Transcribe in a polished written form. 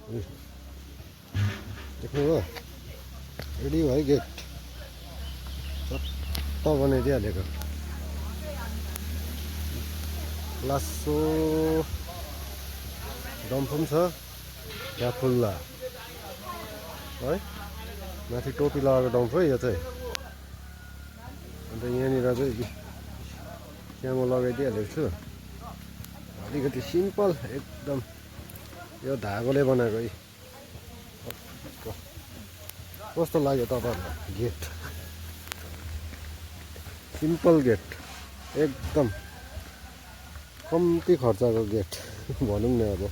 देख्नुभयो रेडी भयो गेट चट्ट बनाइदिइहालेको लासो डम्फु पनि छ यहाँ खुल्ला है माथि टोपी लगाएको डम्फु है यो चाहिँ अन्त यहाँनिर चाहिँ क्यामो लगाइदिइहालेको छु अलिकति सिम्पल एकदम यो धागोले बनाएको है कस्तो लाग्यो तपाईँहरूलाई गेट सिम्पल गेट एकदम कम्ती खर्चको गेट भनौँ न अब